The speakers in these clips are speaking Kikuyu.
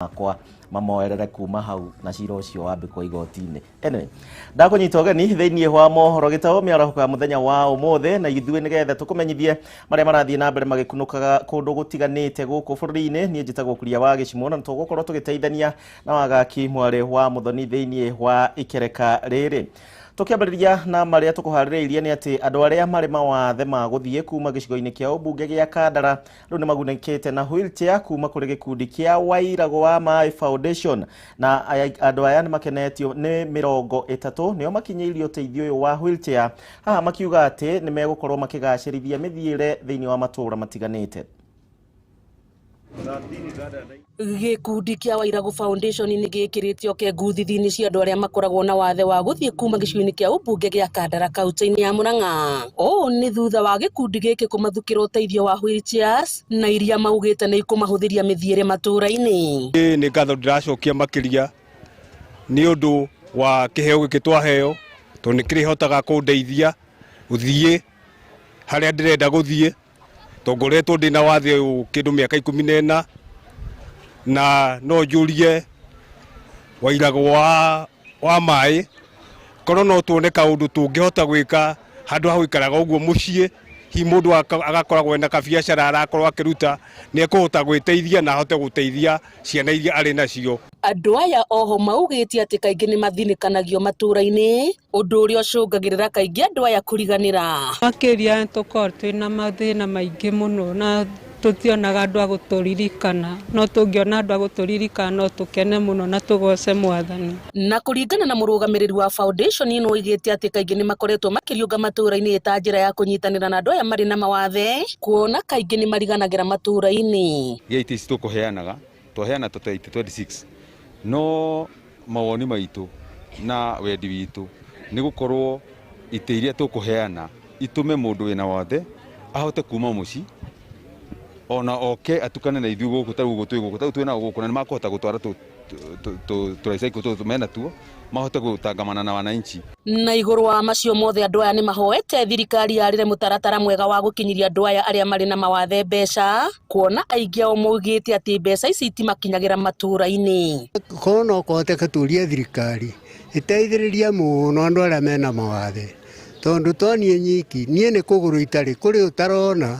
Makwa mamoerere kuma hau na cira ũcio wambĩkwo igoti-inĩ. Anyway, ndakũnyita ũgeni thĩinĩ wa mohoro gĩtabo mĩarahũko ya mũthenya wa ũmũthĩ, na ithuĩ nĩgetha tũkũmenyithie marĩa marathiĩ na mbere magĩkunũkaga kũndũ gũtiganĩte gũkũ bũrũri-inĩ. Niĩ njĩtagwo Kuria wa Gĩcimo, na tũgũkorwo tũgĩteithania na Wagaki mwarĩ wa Mũthoni thĩinĩ wa ikereka rĩrĩ. Tũkĩambĩrĩria na marĩa tũkũharĩrĩirie nĩ atĩ andũ arĩa marĩ mawathe ma gũthiĩ kuma gĩcigo-inĩ kĩa ũmbunge gĩa Kandara rĩu nĩ magunĩkĩte na wheelchair kuma kũrĩ gĩkundi kĩa Wairagũ wa Maĩ Foundation, na andũ aya nĩ makenetio nĩ 30 nĩo makinyĩirio ũteithio ũyũ wa wheelchair, haha makiuga atĩ nĩ megũkorwo makĩgacĩrithia mĩthiĩre thĩinĩ wa matũũra matiganĩte. Gĩkundi kĩa Wairagũ Foundation nĩ gĩkĩrĩtio kengu thithi-inĩ cia andũ arĩa makoragwo na wathe wa gũthiĩ kuma gĩcigo-inĩ kĩa ũmbunge gĩa Kandara kaunti-inĩ ya Murang'a. Ũũ nĩ thutha wa gĩkundi gĩkĩ kũmathukĩra ũteithio wa wheelchairs na iria maugĩte nĩ ikũmahũthĩria mĩthiĩre matũũra-inĩ. Nĩ ngatho ndĩracokia makĩria nĩ ũndũ wa kĩheo gĩkĩ twaheo, tondũ nĩ kĩrĩhotaga kũndeithia gũthiĩ harĩa ndĩrenda gũthiĩ, tondũ ngoretwo ndĩna wathe ũyũ kĩndũ mĩaka 14, na no njũrie Wairagũ wa Maĩ korwo no tuone kaũndũ tũngĩhota gwĩka handũ ha gũikaraga ũguo mũciĩ, hihi mũndũ agakoragwo ena kabiacara arakorwo akĩruta, nĩ ekũhota gwĩteithia na ahote gũteithia ciana iria arĩ nacio. Andũ aya oho maugĩte atĩ kaingĩ nĩ mathinĩkanagio matũũra-inĩ, ũndũ ũrĩa ũcũngagĩrĩra kaingĩ andũ aya kũriganĩra. Makĩria tũkorwo twĩna mathĩna maingĩ mũno na tũtionaga andũ a gũtũririkana, no tũngĩona andũ a gũtũririkana no tũkene mũno na tũgoce Mwathani. Na kũringana na mũrũgamĩrĩri wa foundation ĩno oigĩte atĩ kaingĩ nĩ makoretwo makĩriũnga matũũra-inĩ ta njĩra ya kũnyitanĩra na andũ aya marĩ na mawathe, kuona kaingĩ nĩ mariganagĩra matũũra-inĩ. Gĩa itĩ ici tũkũheanaga, twaheana ta 26, no mawoni maitũ na wendi witũ nĩ gũkorwo itĩ iria tũkũheana itũme mũndũ wĩna wathe ahote kuma mũciĩ ona oke atukane na ithuĩ gũkũ, tarĩu ũguo twĩ gũkũ, tarĩu twĩ nao gũkũ, na nĩ makũhota gũtwara tũraicaiku tũtũ mena tuo, mahote gũtangamana na wananchi. Na igũrũ wa macio mothe andũ aya nĩ mahoete thirikari yarĩre mũtaratara mwega wa gũkinyĩria andũ aya arĩa marĩ na mawathe mbeca, kuona aingĩ ao maugĩte atĩ mbeca ici itimakinyagĩra matũũra-inĩ. Korwo no kũhoteke tũrie thirikari ĩteithĩrĩrie mũno andũ arĩa mena mawathe, tondũ to niĩ nyiki, niĩ nĩ kũgũrũ itarĩ, kũrĩ ũtarona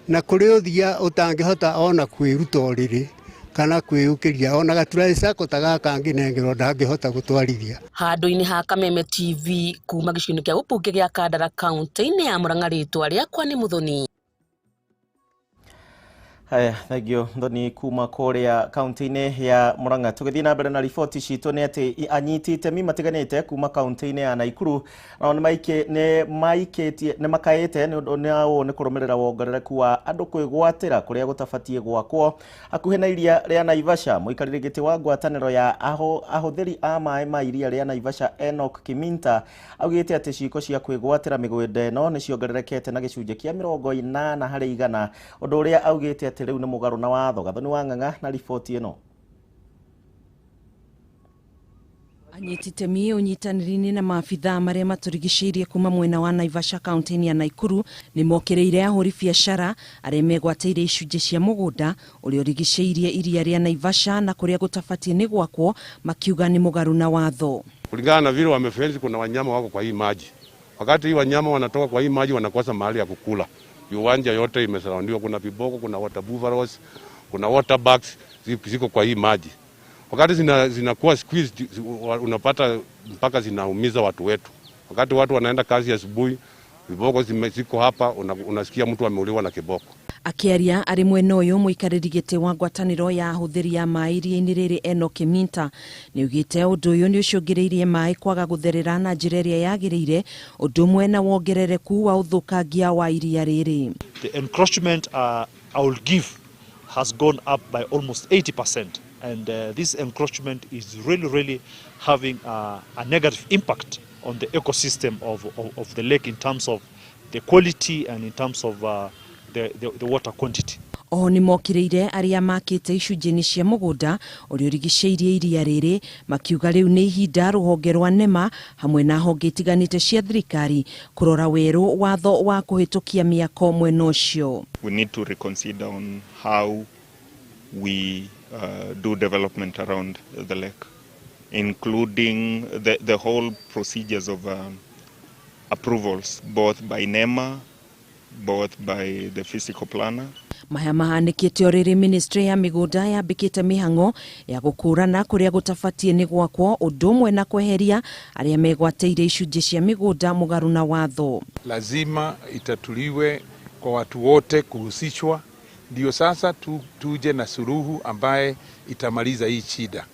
na kũrĩ ũthia ũtangĩhota ona kwĩruta ũrĩrĩ kana kwĩyũkĩria, ona gaturaicako ta gaka angĩnengerwo ndangĩhota gũtwarithia. Handũ-inĩ ha Kameme TV kuma gĩcigo-inĩ kĩa ũmbunge gĩa Kandara kaunti-inĩ ya Murang'a, rĩtwa rĩakwa nĩ Muthoni. Haya, thank you Thoni kuma kũrĩa kaunti-inĩ ya Murang'a. Tũgĩthiĩ na mbere na riboti citũ nĩ atĩ anyiti itemi matiganĩte kuma kaunti-inĩ ya Naikuru nao nĩ maikĩtie nĩ makaĩte nĩ ũndũ nĩ kũrũmĩrĩra wongerereku wa andũ kwĩgwatĩra kũrĩa gũtabatiĩ gwakwo hakuhĩ na iria rĩa Naivasha. Mũikarĩri gĩtĩ wa ngwatanĩro ya ahũthĩri a maĩ ma iria rĩa Naivasha Enoch Kiminta augĩte atĩ ciĩko cia kwĩgwatĩra mĩgũnda ĩno nĩ ciongererekete na gĩcunjĩ kĩa 80 harĩ igana, ũndũ ũrĩa augĩte atĩ rĩu nĩ mũgarũ na watho. Gathoni wa Ng'ang'a na riboti ĩno. Anyiti itemi ũnyitanĩri-inĩ na maabithaa marĩa matũrigicĩirie kuma mwena wa Naivasha kaunti-inĩ ya Naikuru nĩ mokĩrĩire ahũri biacara arĩa megwatĩire icunjĩ cia mũgũnda ũrĩa ũrigicĩirie iria rĩa Naivasha na kũrĩa gũtabatiĩ nĩ gwakwo, makiuga nĩ mũgarũ na watho. Kulingana na vile wamefensi, kuna wanyama wako kwa hii maji. Wakati hii wanyama wanatoka kwa hii maji wanakosa mahali ya kukula. Viwanja yote imesurroundiwa, kuna viboko, kuna water buffaloes, kuna water bugs ziko kwa hii maji. Wakati zinakuwa squeezed, unapata mpaka zinaumiza watu wetu. Wakati watu wanaenda kazi asubuhi, viboko ziko hapa, unasikia mtu ameuliwa na kiboko. Akĩaria arĩ mwena ũyũ, mũikarĩri gĩtĩ wa ngwatanĩro ya ahũthĩri a maĩ iria-inĩ rĩrĩ Enoch Kiminta nĩaugĩte ũndũ ũyũ nĩ ũcũngĩrĩirie maĩ kwaga gũtherera na njĩra ĩrĩa yagĩrĩire, ũndũ ũmwe na wongerereku wa ũthũkangia wa iria rĩrĩ. The encroachment I will give has gone up by almost 80%, and this encroachment is really, really having a negative impact on the ecosystem of the lake in terms of the quality and in terms of the water quantity. Oho nĩ mokĩrĩire arĩa makĩte icunjĩ-inĩ cia mũgũnda ũrĩa ũrigicĩirie iria rĩrĩ, makiuga rĩu nĩ ihinda rũhonge rwa NEMA hamwe na honge itiganĩte cia thirikari kũrora werũ watho wa kũhĩtũkia mĩako mwena ũcio. We need to reconsider on how we do development around the lake, including the whole procedures of approvals, both by NEMA, both by the physical planner. Maya mahanĩkĩte o rĩrĩ ministry ya mĩgũnda yambĩkĩte mĩhang'o ya gũkũrana kũrĩa gũtabatiĩ nĩ gwakwo ũndũ ũmwe na kweheria arĩa megwatĩire icunjĩ cia mĩgũnda mũgarũ na watho. Lazima itatuliwe kwa watu wote kuhusishwa, ndio sasa tuje na suluhu ambaye itamaliza hii shida.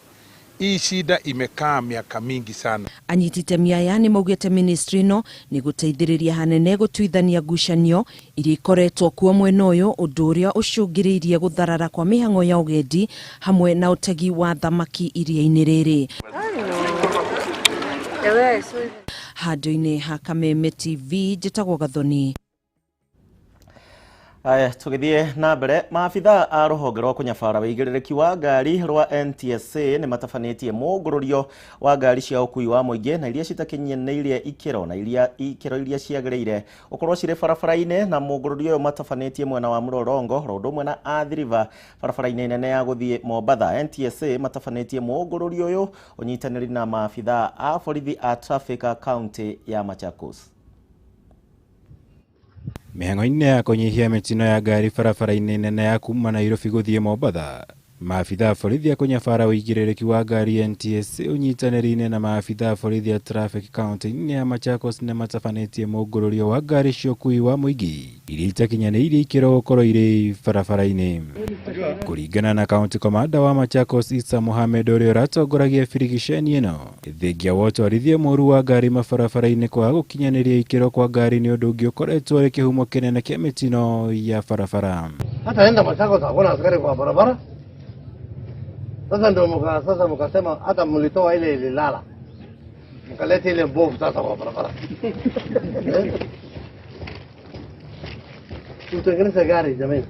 Hii shida imekaa miaka mingi sana. Anyiti itemi aya nĩ maugĩte ministry ĩno nĩ gũteithĩrĩria hanene gũtuithania ngucanio iria ikoretwo kuo mwena ũyũ, ũndũ ũrĩa ũcũngĩrĩirie gũtharara kwa mĩhang'o ya ũgendi hamwe na ũtegi wa thamaki iria-inĩ rĩrĩ. Handũ-inĩ ha Kameme TV, njĩtagwo Gathoni. Aya, tũgĩthiĩ na mbere, maabitha a rũhonge rwa kũnyabara wĩigĩrĩrĩki wa ngari rwa NTSA nĩ matabanĩtie mũngũrũrio wa ngari cia ũkui wa mũingĩ na iria citakinyanĩirie ikĩro na iria ikĩro iria ciagĩrĩire gũkorwo cirĩ barabara-inĩ, na mũngũrũrio ũyũ matabanĩtie mwena wa Mlolongo ro ũndũ ũmwe na Athi River barabara-inĩ nene ya gũthiĩ Mombatha. NTSA matabanĩtie mũngũrũrio ũyũ ũnyitanĩri na maabitha a borithi a traffic a kaunti ya Machakos. Mĩhang'o-inĩ ya kũnyihia mĩtino ya ngari barabara-inĩ nene ya kuma Nairobi gũthiĩ Mombatha, maabitha a borithi a kũnyabara ũigĩrĩrĩki wa ngari NTSA ũnyitanĩri-inĩ na maabitha a borithi a traffic kaunti-inĩ ya Machakos nĩ matabanĩtie mũngũrũrio wa ngari cia ũkui wa mũingĩ iria itakinyanĩirie ikĩro gũkorwo irĩ barabara-inĩ. Kũringana na kaunti komanda wa Machakos Isa Mohamed ũrĩa ũratongoragia birigiceni ĩno, thengia wa ũtwarithia mũũru wa ngari mabarabara-inĩ kwaga gũkinyanĩria ikĩro kwa ngari nĩ ũndũ ũngĩ ũkoretwo ũrĩ kĩhumo kĩnene kĩa mĩtino ya barabara. Hata enda Machakos hakuna askari kwa barabara. Sasa ndio sasa mkasema hata mlitoa ile ililala, mkaleta ile mbovu sasa kwa barabara. Tutengeneze gari jamani.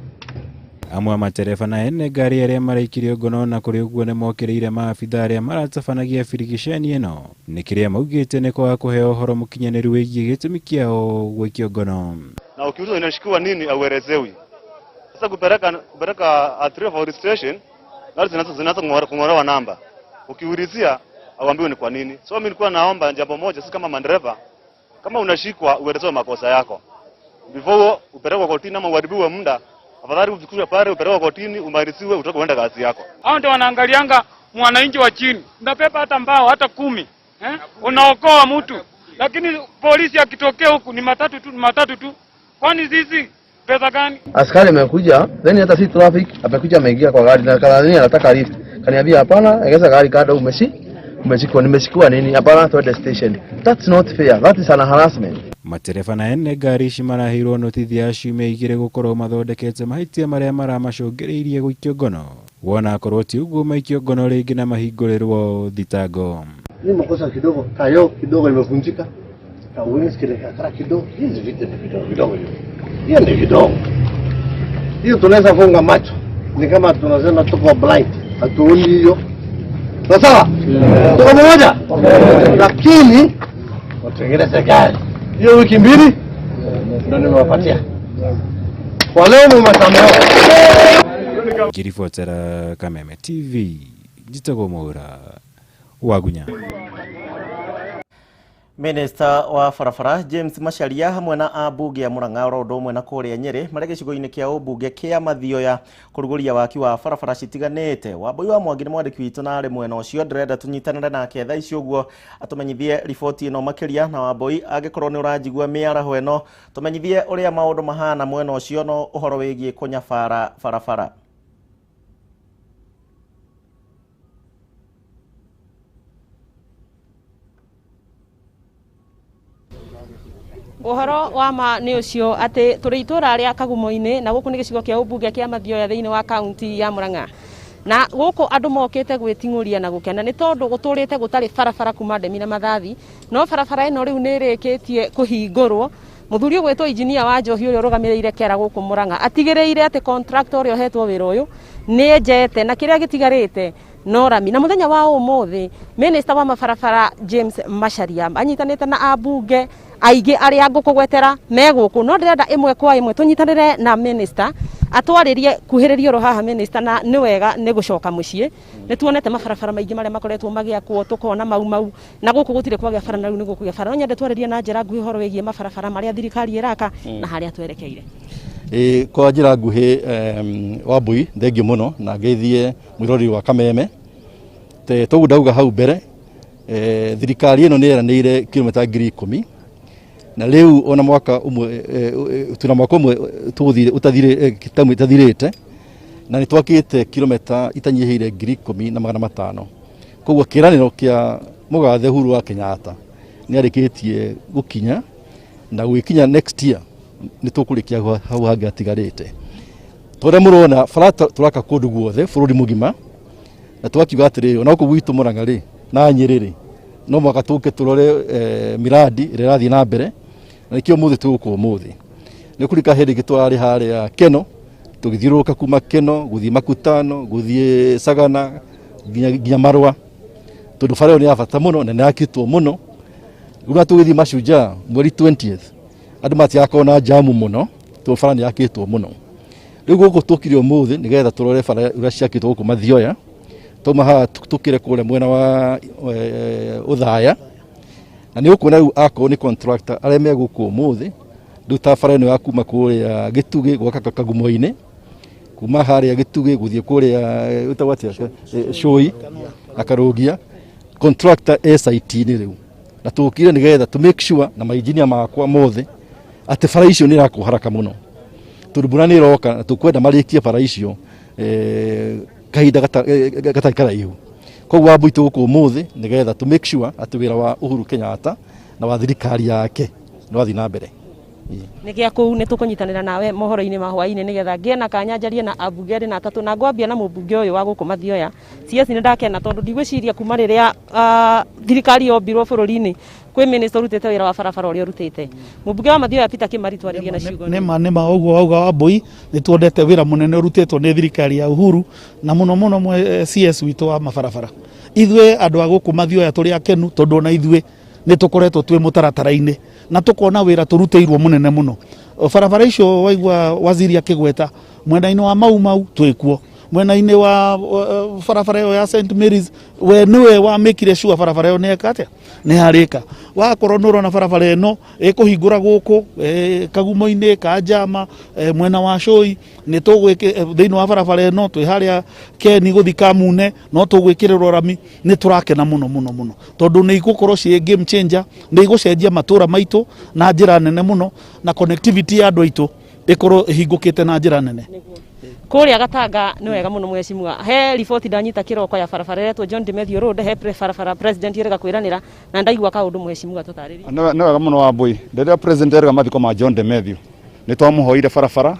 Amwe a matereba na ene ngari arĩa maraikirio ngono na kũrĩ ũguo nĩ mokĩrĩire maabitha arĩa maratabanagia birigiceni ĩno nĩ kĩrĩa maugĩte nĩ kwaga kũheo ũhoro mũkinyanĩru wĩgiĩ gĩtũmi kĩao gũikio ngono. Na ukiulizwa inashikiwa nini auelezewi. Sasa kupeleka Athi River police station, gari zinaanza kung'olewa namba. Ukiulizia auambiwi ni kwa nini. So mimi nilikuwa naomba jambo moja, sisi kama madereva, kama unashikwa uelezewe makosa yako. Before upelekwe kotini ama uharibiwe muda, afadhali ufikishwe pale upelekwe kotini umaliziwe utoke uende kazi yako. Hao ndio wanaangalianga mwananchi wa chini. Unabeba hata mbao hata 10, unaokoa mtu. Lakini polisi akitokea huku ni matatu tu, ni matatu tu. Kwani sisi pesa gani? Askari amekuja, then hata si traffic, amekuja ameingia kwa gari na kanania anataka lift. Kaniambia hapana, egeza gari kado umeshikwa, nimeshikwa nini? Hapana, twende station. That's not fair. That is an harassment. Matereba na ene ngari ici maraheirwo notithi ya ciumia igĩrĩ gũkorwo mathondekete mahĩtia marĩa maramacũngĩrĩirie gũikio ngono. Wona akorwo ti ũguo maikio ngono rĩngĩ na mahingũrĩrwo thitango. Ni makosa kidogo, tayo kidogo imevunjika. Ka windscreen kakara kidogo, hizi vitu ni vidogo vidogo hiyo. Hiyo ni vidogo. Hiyo tunaweza funga macho. Ni kama tunasema tuko blind. Hatuoni hiyo. Sawa? Tuko pamoja? Lakini watengeneze gari. Hiyo wiki mbili ndio nimewapatia. Kwa leo mmesamehewa. Ngĩribotera Kameme TV, njĩtagwo Mwaura Wagunya. Minister wa barabara James Macharia hamwe na ambunge a Murang'a oro ũndũ ũmwe na kũrĩa Nyĩrĩ marĩ gĩcigo-inĩ kĩa ũmbunge kĩa Mathioya kũrugũria waki wa barabara citiganĩte. Wambui wa Mwangi nĩ mwandĩki witũ na arĩ mwena ũcio, ndĩrenda tũnyitanĩre nake thaa ici ũguo atũmenyithie riboti ĩno makĩria. Na Wambui, angĩkorwo nĩ ũranjigua mĩaraho ĩno, tũmenyithie ũrĩa maũndũ mahana mwena ũcio no ũhoro wĩgiĩ kũnyabara barabara. Ũhoro wa ma nĩ ũcio atĩ tũrĩ itũra rĩa Kagumo-inĩ na gũkũ nĩ gĩcigo kĩa ũmbunge kĩa Mathioya thĩinĩ wa kaunti ya Murang'a. Na gũkũ andũ mokĩte gwĩting'ũria na gũkena nĩ tondũ gũtũrĩte gũtarĩ barabara kuma Ndemi na Mathathi, no barabara ĩno rĩu nĩ ĩrĩkĩtie kũhingũrwo. Mũthuri ũgwĩtwo injinia wa Njohi ũrĩa ũrũgamĩrĩire kera gũkũ Murang'a atigĩrĩire atĩ contractor ũrĩa ũhetwo wĩra ũyũ nĩ enjete na kĩrĩa gĩtigarĩte no rami. Na mũthenya wa ũmũthĩ minister wa mabarabara James Macharia anyitanĩte na ambunge aingĩ arĩa ngũkũgwetera me gũkũ, no ndĩrenda ĩmwe kwa ĩmwe tũnyitanĩre na minister Atwarĩrie kuhĩrĩria oro haha minister, na nĩ wega nĩ gũcoka mũciĩ. Nĩ tuonete mabarabara maingĩ marĩa makoretwo magĩakwo, tũkona mau mau na gũkũ gũtirĩ kwagĩa bara, na rĩu nĩ gũkũgĩa bara. No nyende twarĩrie na njĩra nguhĩ ũhoro wĩgiĩ mabarabara marĩa thirikari ĩraka na harĩa twerekeire. Ĩ kwa njĩra nguhĩ, Wambui, thengio mũno na ngeithie mwĩroreri wa Kameme. Toguo ndauga hau mbere, thirikari ĩno nĩ yeranĩire kilomita 10,000, na rĩu ona mwaka ũmwe, tuna mwaka ũmwe tũgũthire ũtathire, tamu ĩtathirĩte, na nĩ twakĩte kilomita itanyihĩire 10,500. Koguo kĩranĩro kĩa mũgathe Uhuru wa Kenyatta nĩ arĩkĩtie gũkinya, na gũgĩkinya next year nĩ tũkũrĩkia hau hangĩ hatigarĩte. Tũrĩa mũrona bara tũraka kũndũ guothe bũrũri mũgima, na twakiuga atĩrĩrĩ, ona gũkũ gwitũ Murang'a rĩ na Nyĩrĩ rĩ, no mũhaka tũke tũrore miradi ĩrĩa ĩrathiĩ na mbere, na nĩkĩo ũmũthĩ twĩ gũkũ. Ũmũthĩ nĩ kũrika hĩndĩ ĩngĩ tũrarĩ harĩa Keno, tũgĩthiũrũrũka kuma Keno gũthiĩ Makutano, gũthiĩ Sagana nginya Marũa, tondũ bara ĩyo nĩ ya bata mũno na nĩ yakĩtwo mũno. Rĩu na tũgĩthiĩ Mashujaa mweri 20th, andũ matigakorwo na jamu mũno tondũ bara nĩ yakĩtwo mũno. Rĩu gũkũ tũkire ũmũthĩ nĩgetha tũrore bara ũrĩa ciakĩtwo gũkũ Mathioya, twauma haha tũkĩre kũrĩa mwena wa Ũthaya, na nĩ ũkuona rĩu akorwo nĩ contractor arĩa me gũkũ ũmũthĩ. Rĩu ta bara ĩno ya kuma kũrĩa Gĩtugĩ gwaka Kagumo-inĩ, kuma harĩa Gĩtugĩ gũthiĩ kũrĩa ĩtagwo atĩa, Cũi na Karũngia, contractor e site-inĩ rĩu, na tũkire nĩgetha to make sure na mainjinia makwa mothe atĩ bara icio nĩ irakwo haraka mũno, tondũ mbura nĩ ĩroka na tũkwenda marĩkie bara icio kahinda gatarĩ karaihu. Koguo Wambui tũgũkũ ũmũthĩ nĩgetha to make sure atĩ wĩra wa Uhuru Kenyatta na wa thirikari yake nĩ wathiĩ na mbere. Nĩ gĩa kũu nĩ tũkũnyitanĩra nawe mohoro-inĩ ma hwaĩ-inĩ nĩgetha ngĩe na kanya njarie na ambunge erĩ na atatũ, na ngwambia na mũmbunge ũyũ wa gũkũ Mathioya. CS, nĩ ndakena tondũ ndigwĩciria kuma rĩrĩa thirikari yombirwo bũrũri-inĩ kwĩ minister ũrutĩte wĩra wa barabara ũrĩa ũrutĩte. Mũmbunge wa Mathioya Peter Kimari, twarĩrie na ciugo. Nĩma nĩma, ũguo wauga Wambui, nĩ tuonete wĩra mũnene ũrutĩtwo nĩ thirikari ya Uhuru na mũno mũno CS witũ wa mabarabara. Ithuĩ andũ a gũkũ Mathioya tũrĩ akenu tondũ ona ithuĩ nĩ tũkoretwo twĩ mũtaratara-inĩ na tũkona wĩra tũrutĩirwo mũnene mũno. Barabara icio waigua waziri akĩgweta, mwena-inĩ wa Mau Mau twĩkuo, mwena-inĩ wa barabara ĩyo ya St Mary's, we nĩwe wa mĩkire sure barabara ĩyo nĩ eka atĩa, nĩ yarĩka. Wakorwo nĩ ũrona barabara ĩno ĩkũhingũra gũkũ Kagumo-inĩ ka Njama, mwena wa Cũi, nĩ tũgwĩkĩ thĩinĩ wa barabara ĩno twĩ harĩa Keni gũthi Kamune, no tũgwĩkĩrĩrwo rami. Nĩ tũrakena mũno mũno mũno tondũ nĩ igũkorwo ciĩ game changer, nĩ igũcenjia matũra maitũ na njĩra nene mũno, na connectivity ya andũ aitũ ĩkorwo ĩhingũkĩte na njĩra nene. Kũrĩa Gatanga nĩ wega mũno mheshimiwa. He riboti ndanyita kĩroko ya barabara ĩretwo John Demetrio Road, he barabara president yerega kwĩranĩra, na ndaigua kaũndũ mheshimiwa tũtarĩrie. Nĩ wega mũno Wambui. Rĩrĩa president erega mathiko ma John Demetrio, nĩ twamũhoire barabara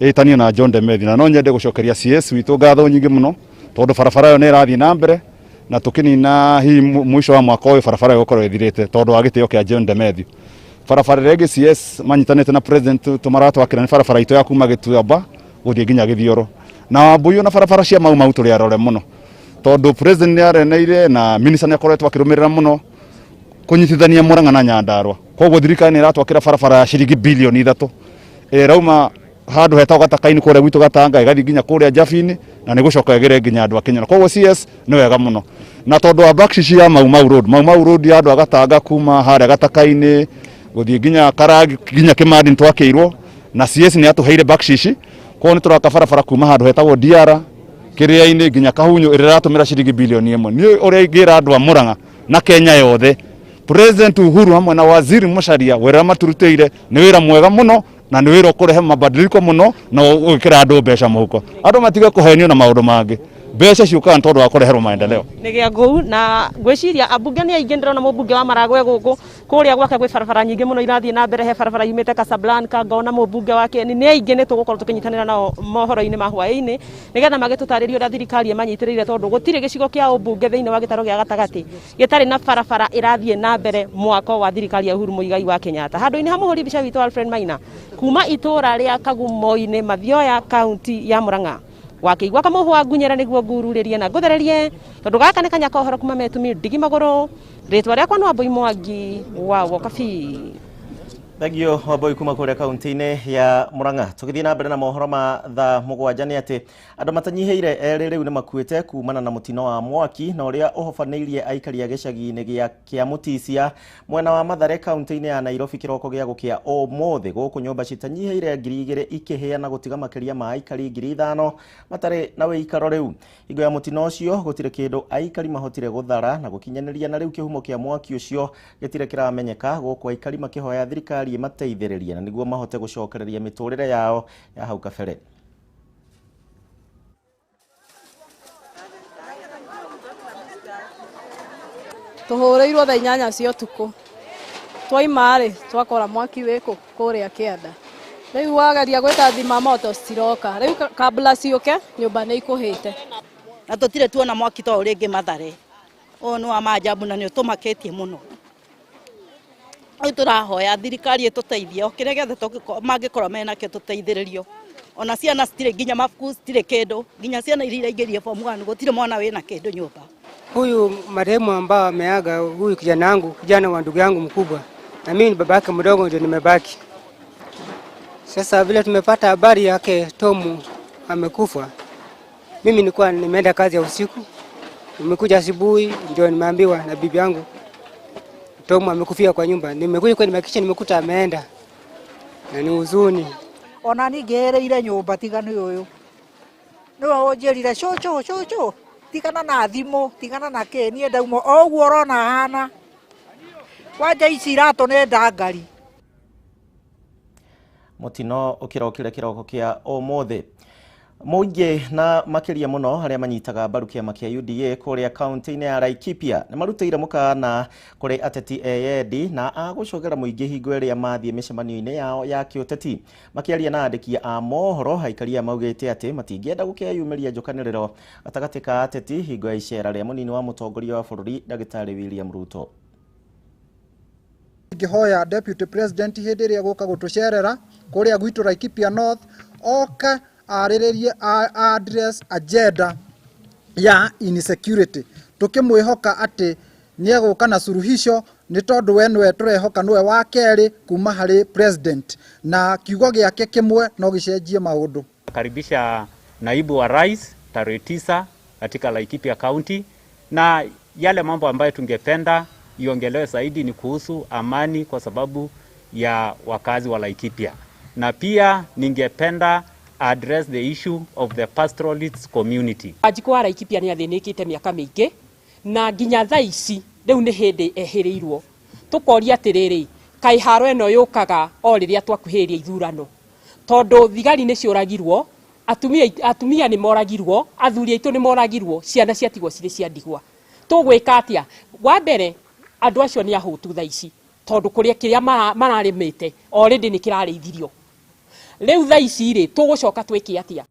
ĩtanio na John Demetrio, na no nyende gũcokeria CS witũ ngatho nyingĩ mũno tondũ barabara ĩyo nĩ ĩrathiĩ na mbere, na tũkĩnina hihi mũico wa mwaka ũyũ barabara ĩyo ĩgũkorwo ĩthirĩte tondũ wa gĩtĩo kĩa John Demetrio. Barabara ĩrĩa ĩngĩ CS manyitanĩte na president tũmaratwakĩra nĩ barabara itũ ya kuma Gĩtuamba gũthiĩ nginya Gĩthioro. Na Wambui, ona barabara cia Mau Mau tũrĩ arore mũno tondũ president nĩ areneire na minister nĩ akoretwo akĩrũmĩrĩra mũno kũnyitithania Murang'a na Nyandarua. Koguo thirikari nĩ ĩratwakĩra barabara ya ciringi bilioni 3 ĩrauma handũ hetagwo Gataka-inĩ kũrĩa gwitũ Gatanga, ĩgathiĩ nginya kũrĩa Njabini, na nĩ gũcoka ĩgĩre nginya andũ a Kenya. Koguo CS nĩ wega mũno, na tondũ wa bakshishi ya Mau Mau Road, Mau Mau Road ya andũ a Gatanga kuma harĩa Gataka-inĩ gũthiĩ nginya Karagi nginya Kĩmandi nĩ twakĩirwo, na CS nĩ atũheire bakshishi. Koguo nĩ tũraka barabara kuma handũ hetagwo Diara kĩrĩa-inĩ nginya Kahunyo ĩrĩa ĩratũmĩra ciringi bilioni 1. Niĩ ũrĩa ingĩra andũ a Murang'a na Kenya yothe, President Uhuru hamwe na Waziri Mucharia, wĩra maturutĩire nĩ wĩra mwega mũno, na nĩ wĩra ũkũrehe mabadiliko mũno na ũgĩkĩra andũ mbeca mũhuko. Andũ matige kũhenio na maũndũ mangĩ, mbeca ciũkaga nĩ tondũ wa kũreherwo maendeleo. Nĩ gĩa ngũu na ngwĩciria ambunge nĩ aingĩ. Ndĩrona mũmbunge wa Maragwe gũkũ, kũrĩa gwake gwĩ barabara nyingĩ mũno irathiĩ na mbere, he barabara yumĩte Casablanca, ngona mũmbunge wa Keni. Nĩ aingĩ, nĩ tũgũkorwo tũkĩnyitanĩra nao mohoro-inĩ ma hwaĩ-inĩ nĩgetha magĩtũtarĩrie ũrĩa thirikari ĩmanyitĩrĩire, tondũ gũtirĩ gĩcigo kĩa ũmbunge thĩinĩ wa gĩtaro gĩa gatagatĩ gĩtarĩ na barabara ĩrathiĩ na mbere mwako wa thirikari ya Uhuru Muigai wa Kenyatta. Handũ-inĩ ha mũhũri mbica witũ Alfred Maina, kuma itũra rĩa Kagumo-inĩ, Mathioya, kaunti ya Murang'a, wakĩigua kamũhũ wa ngunyĩra nĩguo ngururĩrie na ngũthererie, tondũ gaka nĩ kanya kohoro kuma metumi ndigi magũrũ. Rĩtwa rĩakwa nĩ Wambui Mwangi wa Wokabi. Thengio Wambui kuma kuria kaunti-inĩ ya Murang'a. Tũgĩthiĩ na mbere na mohoro ma thaa 7 nĩ atĩ andũ matanyihĩire erĩ rĩu nĩ makuĩte kumana na mũtino wa mwaki na ũrĩa ũhobanĩirie aikari a gĩcagi-inĩ gĩa Kĩamũtisia mwena wa Mathare kaunti-inĩ ya Nairobi kĩroko gĩa gũkĩa ũmũthĩ, gũkũ nyũmba citanyihĩire 2000 ikĩhĩa na gũtiga makĩria ma aikari 5000 matarĩ na wĩikaro rĩu. Hingo ya mũtino ũcio gũtirĩ kĩndũ aikari mahotire gũthara na gũkinyanĩria, na rĩu kĩhumo kĩa mwaki ũcio gĩtirĩ kĩramenyeka, gũkũ aikari makĩhoya thirikari mateithĩrĩrie na nĩguo mahote gũcokereria mĩtũrĩre yao ya hau kabere. Tũhũrĩirwo thaa 8 cia ũtukũ, twaima rĩ twakora mwaki wĩkũ kũrĩa kĩanda. Rĩu wageria gwĩta thima moto citiroka, rĩu kabla ciũke nyũmba nĩ ikũhĩte. Na tũtirĩ tuona mwaki ta ũyũ rĩngĩ Mathare. Ũyũ nĩ wa maajabu na nĩ ũtũmakĩtie mũno. Rĩu tũrahoya thirikari ĩtũteithie o kĩrĩa gĩothe mangĩkorwo menakĩo tũteithĩrĩrio. Ona ciana citirĩ nginya mabuku, citirĩ kĩndũ, nginya ciana iria iraingĩrire form 1 gũtirĩ mwana wĩna kĩndũ nyũmba. Huyu marehemu ambao ameaga, huyu kijana wangu, kijana wa ndugu yangu mkubwa, na mimi ni baba yake mdogo ndio nimebaki. Sasa vile tumepata habari yake Tomu amekufa, mimi nilikuwa nimeenda kazi ya usiku, nimekuja asubuhi ndio nimeambiwa na bibi yangu Tomu amekufia kwa nyumba. Nimekuja kwa nimehakikisha nimekuta ameenda, na ni huzuni. Ona ningĩereire nyũmba tiga nĩ ũyũ, nĩwe ũnjĩrire cũcũ cũcũ tigana na thimũ, tigana na kĩ, niĩ ndauma o ũguo ũrona hana kwanja ici iratũ nĩ ndangari. Mũtino ũkĩrokire kĩroko kĩa ũmũthĩ. Mũingĩ na makĩria mũno arĩa manyitaga mbaru kĩama kĩa UDA kũrĩa kaunti-inĩ ya Laikipia nĩ marutĩire mũkana kũrĩ ateti eyendi na a gũcogera mũingĩ hingo ĩrĩa mathiĩ mĩcemanio-inĩ yao ya kĩũteti. Makĩaria na andĩki a mohoro, aikaria maugĩte atĩ matingĩenda gũkĩyumĩria njũkanĩrĩro gatagatĩ ka ateti hingo ya icera rĩa mũnini wa mũtongoria wa bũrũri Ndagĩtarĩ William Ruto. Ngĩhoya Deputy President hĩndĩ ĩrĩa gũka gũtũcerera kũrĩa gwitũ Laikipia North oke arĩrĩrie address agenda ya insecurity, tukimwihoka atĩ nĩegũka na suluhisho nĩ tondũ we nĩwe tũrehoka nĩwe wa kerĩ kuma harĩ president, na kiugo gĩake kĩmwe no gĩcenjie maũndũ. Karibisha naibu wa rais tarehe 9 katika Laikipia County, na yale mambo ambayo tungependa iongelewe zaidi ni kuhusu amani kwa sababu ya wakazi wa Laikipia, na pia ningependa address the issue of the pastoralist community. Wanjikũ wa Laikipia nĩ athĩnĩkĩte mĩaka mĩingĩ na nginya thaa ici rĩu nĩ hĩndĩ ehĩrĩirwo. Tũkoria atĩrĩrĩ, kaĩ haro ĩno yũkaga o rĩrĩa twakuhĩrĩria ithurano, tondũ thigari nĩ ciũragirwo, atumia nĩ moragirwo, athuri aitũ nĩ moragirwo, ciana ciatigwo cirĩ cia ndigwa. Tũgwĩka atĩa? Wa mbere andũ acio nĩ ahũtu thaa ici, tondũ kũrĩa kĩrĩa mararĩmĩte already nĩ kĩrarĩithirio. Rĩu thaa ici rĩ tũgũcoka twĩke atĩa?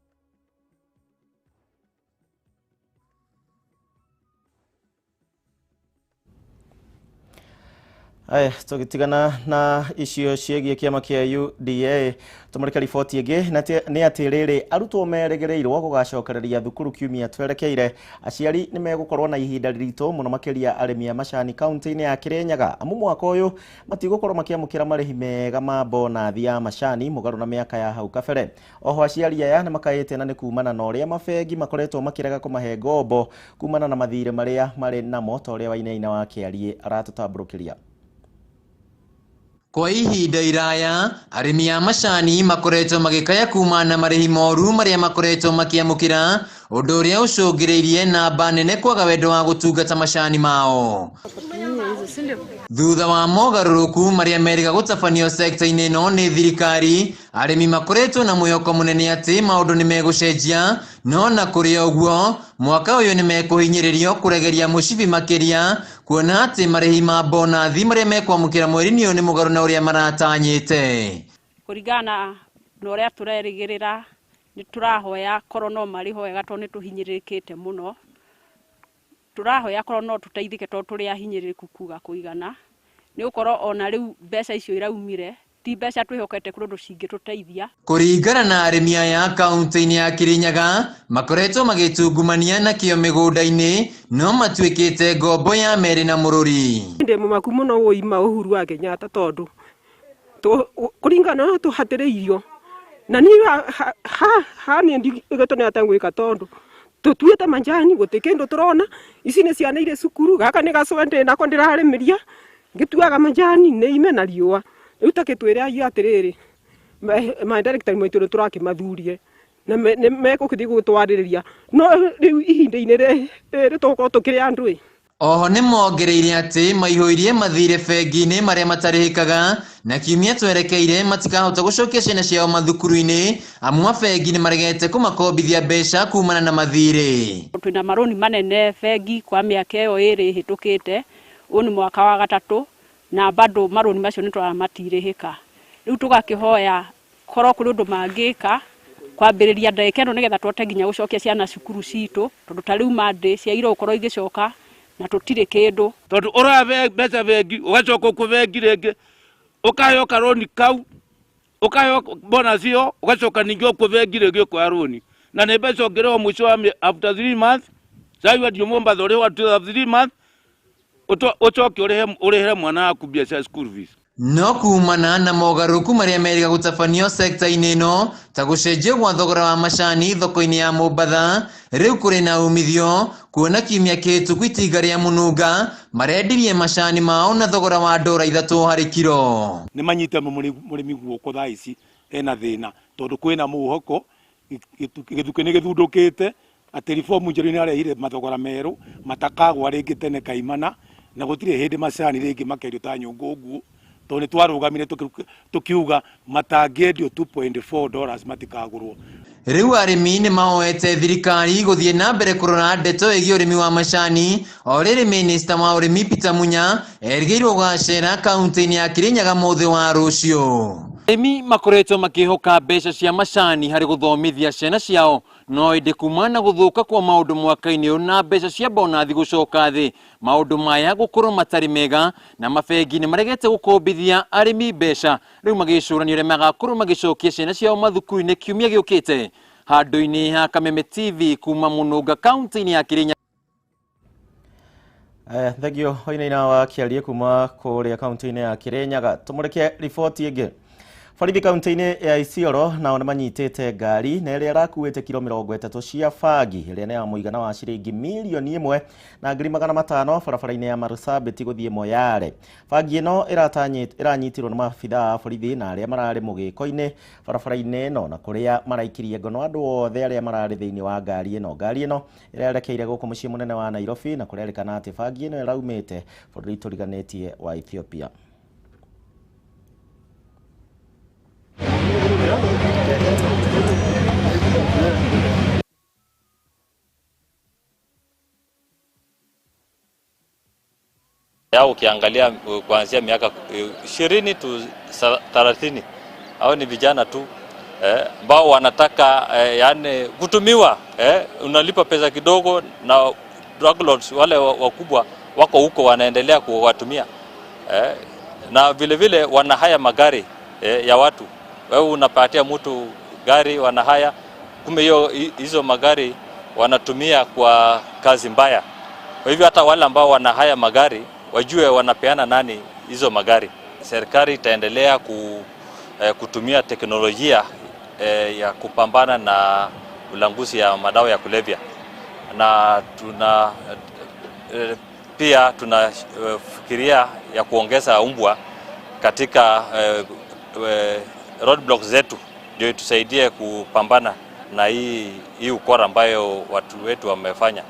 Aya, tũgĩtigana na icio ciĩgiĩ kĩama kĩa UDA, tũmũrĩke riboti ĩngĩ nĩ atĩ rĩrĩ arutwo merĩgĩrĩirwo gũgacokereria thukuru kiumia twerekeire. Aciari nĩ megũkorwo na ihinda rĩritũ mũno makĩria arĩmi a macani kaunti-inĩ ya Kirinyaga, amu mwaka ũyũ matigũkorwo makĩamũkĩra marĩhi mega ma bonathi ya macani mũgarũ na mĩaka ya hau kabere. Oho aciari aya nĩ makaĩte na nĩ kumana na ũrĩa mabengi makoretwo makĩrega kũmahe ngombo kumana na mathirĩ marĩa marĩ namo, ta ũrĩa Wainaina wa Kĩariĩ aratũtambũrũkĩria. Kwa ihinda iraya arĩmi a macani makoretwo magĩkaya kuma na marĩhi moru marĩa makoretwo makĩamũkĩra, ũndũ ũrĩa ũcũngĩrĩirie namba nene kwaga wendo wa gũtungata macani mao. Thutha wa mogarũrũku marĩa merĩga gũtabanio sekta-inĩ ĩno nĩ thirikari, arĩmi makoretwo na mwĩhoko mũnene atĩ maũndũ nĩ megũcenjia, no na kũrĩ ũguo mwaka ũyũ nĩ mekũhinyĩrĩrio kũregeria mũcibi makĩria, kuona atĩ marĩhi ma bonathi marĩa mekwamũkĩra mweri-inĩ ũyũ nĩ mũgarũ na ũrĩa maratanyĩte. Kũringana na ũrĩa tũrerĩgĩrĩra, nĩ tũrahoya korwo no marĩho wega tondũ nĩ tũhinyĩrĩrĩkĩte mũno. Tũrahoya korwo no tũteithĩke tondũ tũrĩ ahinyĩrĩrĩku kuga kũigana, nĩ gũkorwo ona rĩu mbeca icio iraumire ti mbeca twĩhokete kũrĩ ũndũ cingĩtũteithia. Kũringana na arĩmi aya kaunti-inĩ ya Kirinyaga makoretwo magĩtungumania na kĩo mĩgũnda-inĩ, no matuĩkĩte ngombo ya merĩ na mũrũri. Ndĩ mũmaku mũno wũima Uhuru wa Kenyatta tondũ Kũringana na tũhatĩrĩirio na niĩ ha niĩ ndigĩtwo atĩa ngwĩka tondũ tũtuĩte majani gũtĩ kĩndũ tũrona. Ici nĩ ciana irĩ cukuru, gaka nĩ gacwe ndĩ nako ndĩrarĩmĩria ngĩtuaga majani nĩ ime na riũa. Rĩu ta gĩtwĩre atĩrĩrĩ, madirector maitũ nĩ tũrakĩmathurie na nĩ megũgĩthiĩ gũtwarĩrĩria, no rĩu ihinda-inĩ rĩrĩ tũgũkorwo tũkĩrĩ andũ ĩ. Oho nĩ mongereire atĩ maihũirie mathirĩ bengi-inĩ marĩa matarĩhĩkaga na kiumia twerekeire matikahota gũcokia ciana ciao mathukuru-inĩ amu a bengi nĩ maregete kũmakombithia mbeca kumana na mathirĩ. Twĩna marũni manene bengi kwa mĩaka ĩyo 2 ĩhĩtũkĩte, ũyũ nĩ mwaka wa 3 na bado marũni macio nĩ tũramatirĩhĩka. Rĩu tũgakĩhoya korwo kũrĩ ũndũ mangĩka kwambĩrĩria ndagĩka ĩno nĩgetha tũhote nginya gũcokia ciana cukuru citũ, tondũ ta rĩu Monday ciagĩrĩirwo gũkorwo igĩcoka na tũtirĩ kĩndũ. Tondũ ũroya mbeca bengi ũgacoka ũkũ bengi rĩngĩ ũkaheo karũni kau, ũkaheo bonus ĩyo, ũgacoka ningĩ ũkũ bengi rĩngĩ ũkoya rũni, na nĩ mbeca ũngĩrĩhwo mũico wa after 3 months. Sai wendio Mombasa ũrĩhwo after 3 months, ũcoke ũrĩhere mwana waku mbia cia school fees. No kumana na mogarũrũku marĩa merĩga gũtabanio sekta-inĩ ĩno ta gũcenjio gwa thogora wa macani thoko-inĩ ya Mombatha, rĩu kũrĩ na umithio kuona kiumia kĩhĩtũku itinga rĩa Mũnunga marendirie macani mao na thogora wa $3 harĩ kiro. Nĩ manyite mũrĩmi guoko thaa ici ena thĩna tondũ kwĩna mũhoko gĩthukĩ nĩ gĩthundũkĩte atĩ reform njerũ nĩ arehire mathogora merũ matakagwa rĩngĩ tene kaimana, na gũtirĩ hĩndĩ macani rĩngĩ makendio ta nyũngũ nguũ, tondũ nĩ twarũgamire tũkiuga matangĩendio $2.4 matikagũrwo. Rĩu arĩmi nĩ mahoete thirikari gũthiĩ na mbere kũrora ndeto ĩgiĩ ũrĩmi wa macani o rĩrĩ minista wa ũrĩmi Peter Munya erĩgĩrĩirwo gũgacera kaunti-inĩ ya Kirinyaga mũthĩ wa rũciũ. Arĩmi makoretwo makĩhoka mbeca cia macani harĩ gũthomithia ciana ciao, no ĩndĩ kuma na gũthũka kwa maũndũ mwaka-inĩ ũyũ na mbeca cia bonathi gũcoka thĩ, maũndũ maya gũkorwo matarĩ mega na mabengi nĩ maregete gũkombithia arĩmi mbeca, rĩu magĩcũrania ũrĩa magakorwo magĩcokia ciana ciao mathukuru-inĩ kiumia gĩũkĩte. Handũ-inĩ ha Kameme TV kuma Mũnunga kaunti-inĩ ya Kirinyaga. Thengio Wainaina wa Kĩarie kuma kũrĩa kaunti-inĩ ya Kirinyaga. Tũmũrĩke riboti ĩngĩ. Borithi kaunti-inĩ ya Isiolo nao nĩmanyitĩte ngari na ĩrĩa ĩrakuĩte kiro 30 cia bangi ĩrĩa nĩ ya mũigana wa ciringi 1,500,000 barabara-inĩ ya Marsabit gũthiĩ Moyale. Bangi ĩno ĩranyitirwo nĩ maabithaa a borithi na arĩa mararĩ mũgĩko-inĩ barabara-inĩ ĩno na kũrĩa maraikirie ngono andũ othe arĩa mararĩ thĩinĩ wa ngari ĩno. Ngari ĩno ĩrerekeire gũkũ mũciĩ mũnene wa Nairobi na kũrerĩkana atĩ bangi ĩno ĩraumĩte bũrũri tũriganĩtie wa Ethiopia. Ya ukiangalia kuanzia miaka 20 tu 30 hao ni vijana tu ambao wanataka yani kutumiwa, unalipa pesa kidogo na drug lords wale wakubwa wako huko wanaendelea kuwatumia, na vile vile wanahaya magari ya watu. Wewe unapatia mtu gari wanahaya, kumbe hizo magari wanatumia kwa kazi mbaya. Kwa hivyo hata wale ambao wanahaya magari wajue wanapeana nani hizo magari. Serikali itaendelea kutumia teknolojia ya kupambana na ulanguzi ya madawa ya kulevya, na tuna pia tunafikiria ya kuongeza umbwa katika roadblocks zetu ndio itusaidie kupambana na hii ukora ambayo watu wetu wamefanya.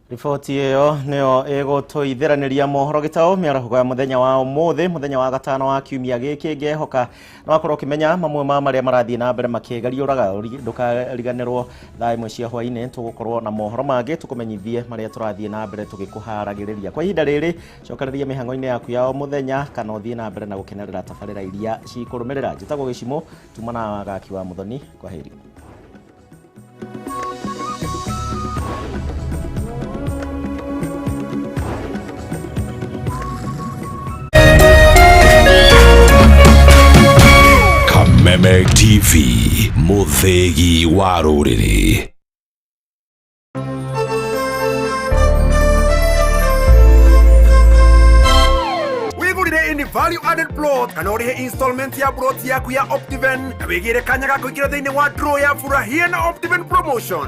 Riboti ĩyo nĩyo ĩgũtũithĩranĩria mohoro gĩtaũ mĩarahũko ya mũthenya wa ũmũthĩ, mũthenya wa gatano wa kiumia gĩkĩ. Ngehoka nĩ wakorwo ũkĩmenya mamwe ma marĩa marathiĩ na mbere makĩgariũraga. Ndũkariganĩrwo thaa 1 cia hwaĩ-inĩ tũgũkorwo na mohoro mangĩ tũkũmenyithie marĩa tũrathiĩ na mbere tũgĩkũharagĩrĩria. Kwa ihinda rĩrĩ cokereria mĩhang'o-inĩ yaku ya o mũthenya kana ũthiĩ na mbere na gũkenerera tabarĩra iria cikũrũmĩrĩra. Njĩtagwo Gĩcimũ, tuma na Wagaki wa Mũthoni. Kwaheri. Kameme TV, mũthĩgi wa rũrĩrĩ. Value added plot kana ũrĩhe installment ya plot yaku ya Optiven na wĩgĩre kanya ga kũingĩra thĩinĩ wa draw ya Furahia na Optiven promotion.